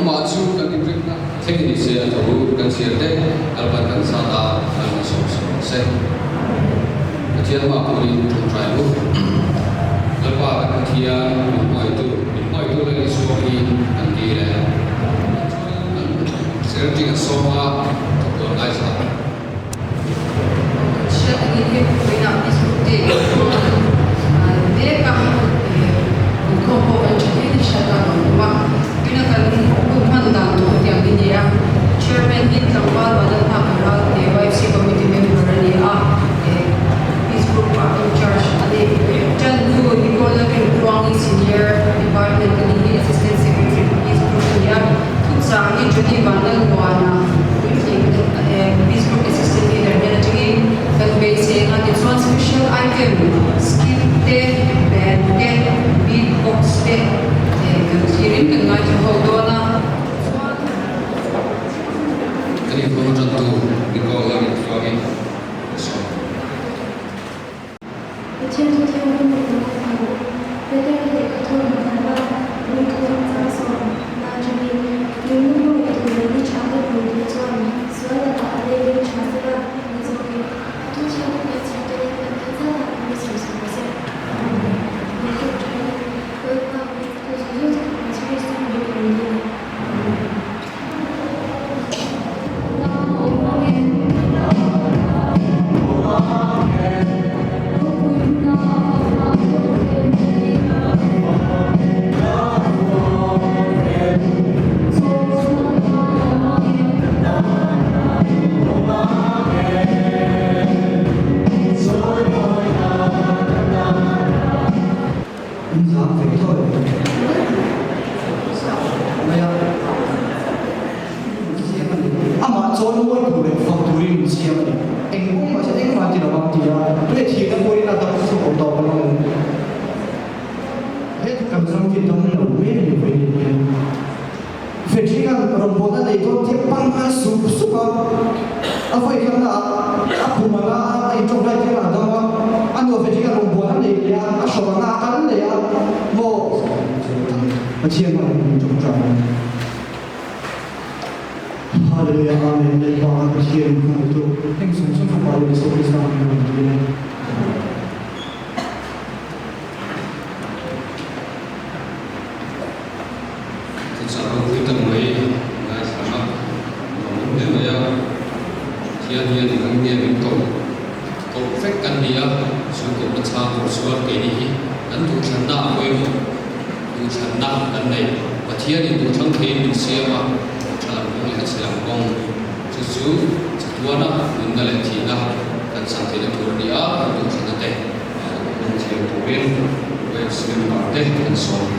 Amah chu kan inrinna thleng ni se a tho kan chhiar te kalban kan sa ta an ni sawm sawm rawh se. Pathian hma pawhin tawngtai u. Lalpa kan Pathian min hmangaihtu, min hmangaihtu Lal Isua hi kan dil e. Kan Secretary kan sawm a, thawktuan ngaithla. Hriat angin hei vawiinah Facebook te kan hmang mek a, inkhawm pawh kan tha hle ni hriat a rawn awm a. Tuna kan hun hman dan tur tiang hi ni a, Chairman hi tlangval Vanlalhma Karal te YFC Committee member a ni a, Facebook ah in charge a ni. Tan hnu Nicola Rinpuangi Senior Department a ni hi Assistant Secretary Facebook a ni a, Thuchang hi Johnny Vanlalmuana puitling Facebook Assistant Leader hian atangin kan beiseng a, tichuan special item skit te, band te, beat box te kan thlirin kan ngaithla ho dawn a, chuan. Kan inkhawm atantu Nicole a rinthluangin ka sawi. Pathian chu thianghlim leh nung a hmu. Petera lehkha thawn hmanna lungthu chang sawmna atangin nunna hmangaih tur leh ni tha te hmu tur chuan sual lakah a leiveng tha sela ni zawkin a thu thianghlim leh chhiar telin kan thil zatah kan sawi sawi rawh se. Leh tawngtaina Lalpa tu zawng zawng te fapa Jesu Krista hmingin ka rawn dil e. In zam ve tho em? Mai a, min siam a ni. Amah chuan mawi tur leh fak turin min siam a ni. Eng kawng mah hian engmah ti lo ang ti a, tui a thihna pawhin a dam chhuak awm tawh lo ang. He kan ram hi dam lo mek a ni vawiin hian. Frederick-a'n rawngbawlna nei dawn thiam pangngai sup sup a, a vawi khatna ah a pum a na a, a intawk lai thiam a dam a, a nuah Frederick-a'n rawngbawlna nei leh a, a hrawk a na a kal leh a, maw? Pathian hmangin min tawngtai a ni. Hallelujah Amen Lalpa kan Pathian in hmangaih tu heng chung chung fapa leh Isua Krista hmangin a rawn dil e. Thuchah ropui tak mai ngaithla a nuam hle mai a, Pathian hian eng nge min koh koh vek kan ni a, chu kohna chhang tur chuan keini hi kan duhthlanna a pawimawh, duhthlanna kan nei. Pathianin duhthlang theiin min siam a, tha lam kawng leh a chhe lam kawng chu chu chatuana nunna leh thihna kan chhan theihna tur a ni a, kan duhthlanna te hmang thiam turin Wales member te kan sawm.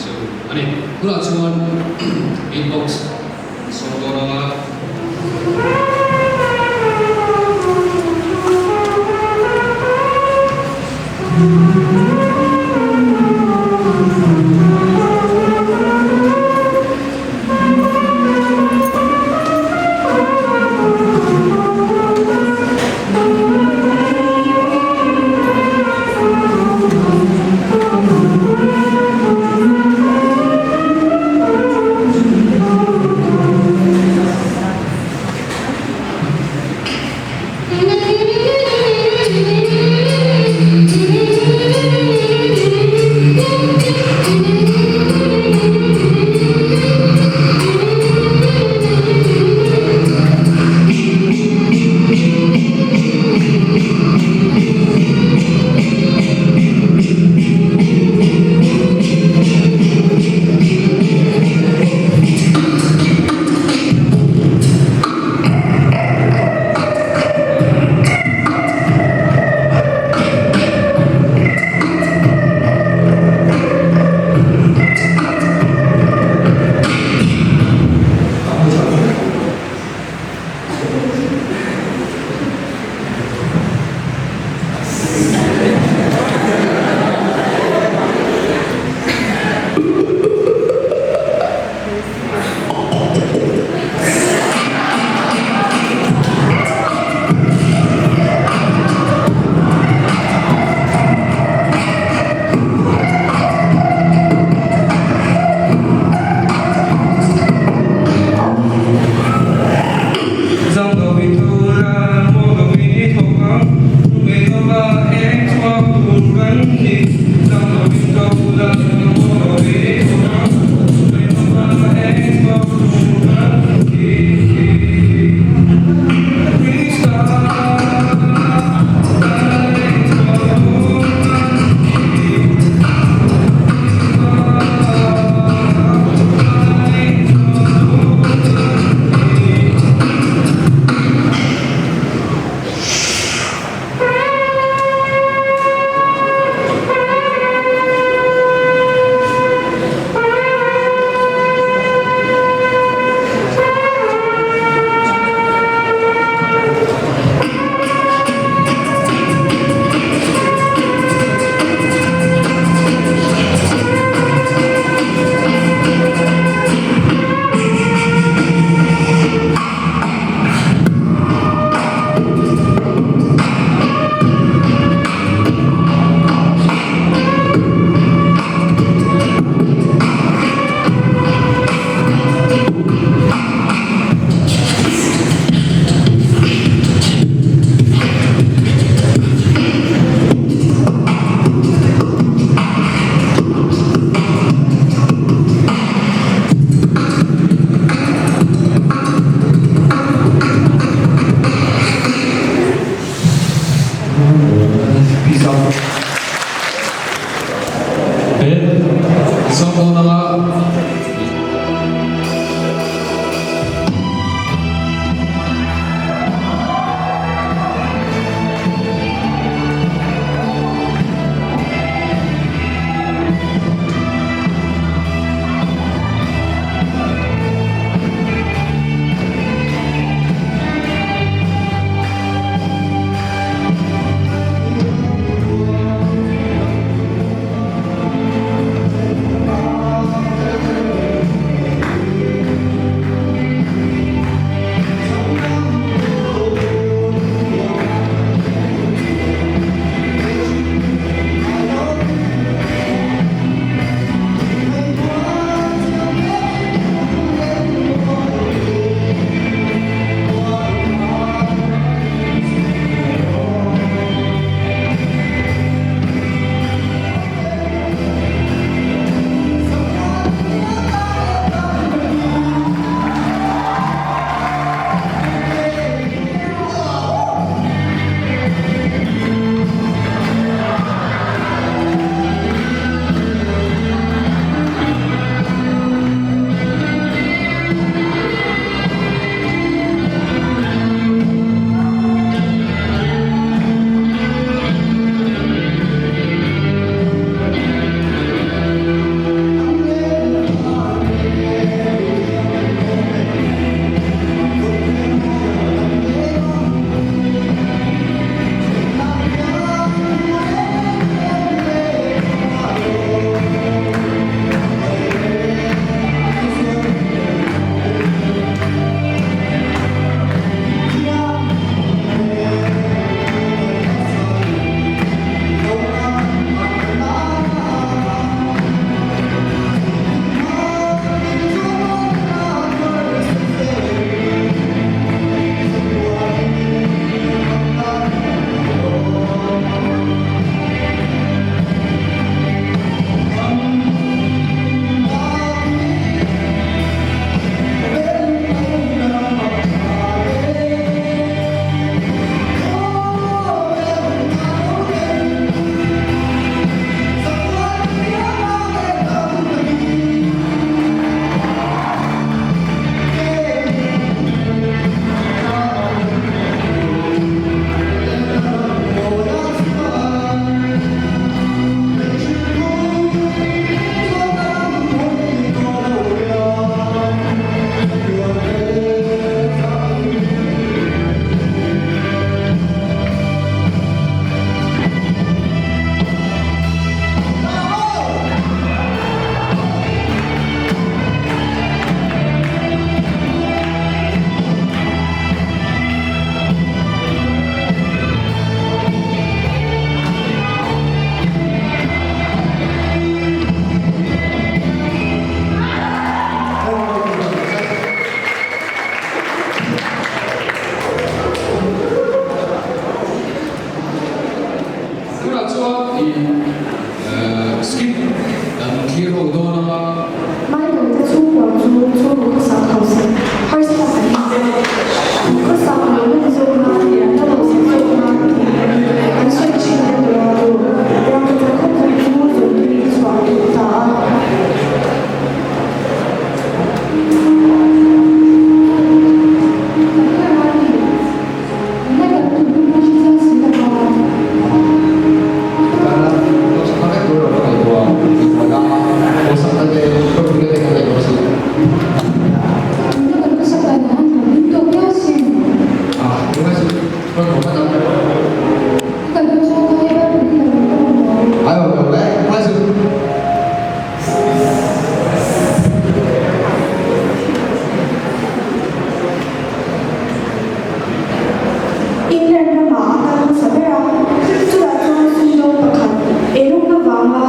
Chu a ni. Tunah chuan beatbox an sawm dawn anga.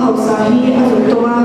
hausa hi a zuk tawh a.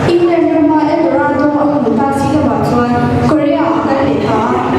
England rama Eldorado a hmuh ta si lovah chuan Korea a kal leh ta a.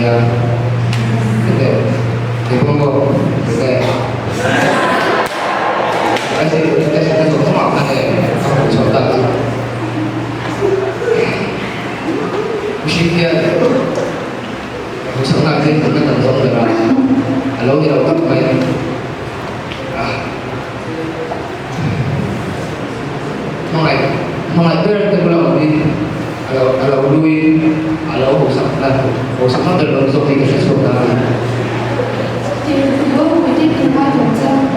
Nia, hete, keipawh maw, hete, ka zir ka zirna zawng zawngah khan e ka hmuh chhuah tak chu. Mihring hian hmuhsakna hian hmunna kan zawng ber a, a lo ni lo tak mai. Hmangaih hmangaih ber te bula awm hi a lo a lo lui a lo hausak na hausak na ber lo zawk hi ka hre chhuak ta a ni. Tirhkoh Puitin Thinlai Dawng Chang.